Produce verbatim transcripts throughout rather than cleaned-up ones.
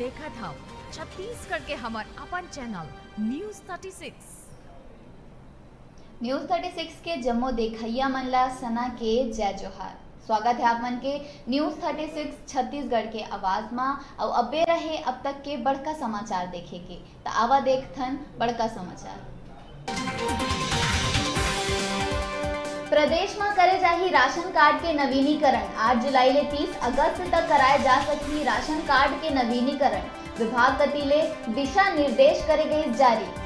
देखत हव छत्तीसगढ़ के हमर अपन channel news thirty six. News thirty six के जम्मो देखइया मन ला सना के जय जोहार। स्वागत है आप मन के न्यूज़ थर्टी सिक्स छत्तीसगढ़ के आवाज मा। अउ अब्बे रहे अब तक के बड़का समाचार देखे के, त आवा देखथन बड़का समाचार। प्रदेश म करे जाही राशन कार्ड के नवीनीकरण। आठ जुलाई ले तीस अगस्त तक कराए जा सकही राशन कार्ड के नवीनीकरण। विभाग कति ले दिशा निर्देश करे गइस जारी।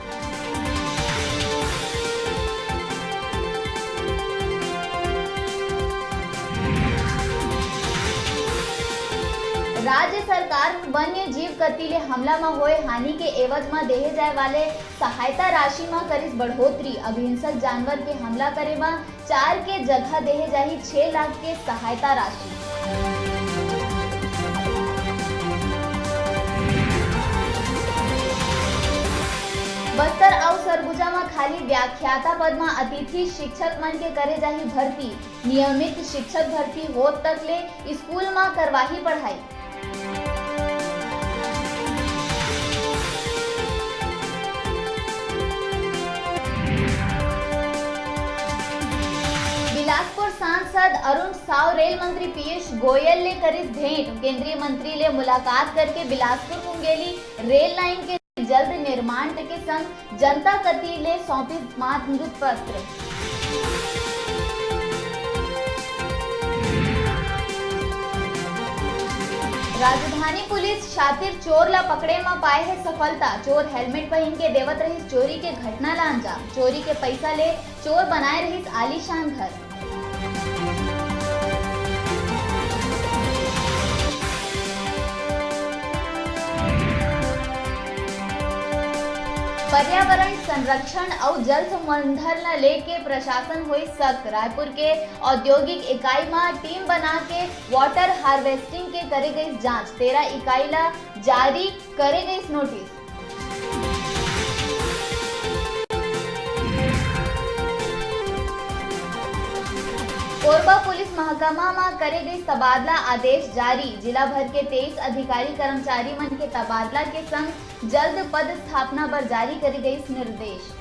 राज्य सरकार वन्य जीव कति ले हमला म होए हानि के एवज म देहे जाए वाले सहायता राशि म करिस बढ़ोतरी। अब हिंसक जानवर के हमला करे म चार के जगह देहे जाही छह लाख के सहायता राशि। बस्तर अउ सरगुजा म खाली व्याख्याता पद म अतिथि शिक्षक मन के करे जाही भर्ती। नियमित शिक्षक भर्ती होत तक ले स्कूल म करवाही पढ़ाई। बिलासपुर सांसद अरुण साव रेल मंत्री पीयूष गोयल ले करिस भेंट। केंद्रीय मंत्री ले मुलाकात करके बिलासपुर मुंगेली रेल लाइन के जल्द निर्माण के संग जनता कति ले सौंपिस मांग पत्र। राजधानी पुलिस शातिर चोर ला पकड़े म पाए हे सफलता। चोर हेलमेट पहिन के देवत रहिस चोरी के घटना ला अंजाम। चोरी के पैसा ले चोर बनाए रहिस आलीशान घर। पर्यावरण संरक्षण अउ जल संवर्धन ला लेके प्रशासन होइस सख्त। रायपुर के औद्योगिक इकाई म टीम बना के वाटर हार्वेस्टिंग के करे गइस जांच। तेरह इकाई ला जारी करे गइस नोटिस। कोरबा पुलिस महकमा म करे गइस तबादला आदेश जारी। जिला भर के तेईस अधिकारी कर्मचारी मन के तबादला के संग जल्द पदस्थापना बर जारी करे गइस निर्देश।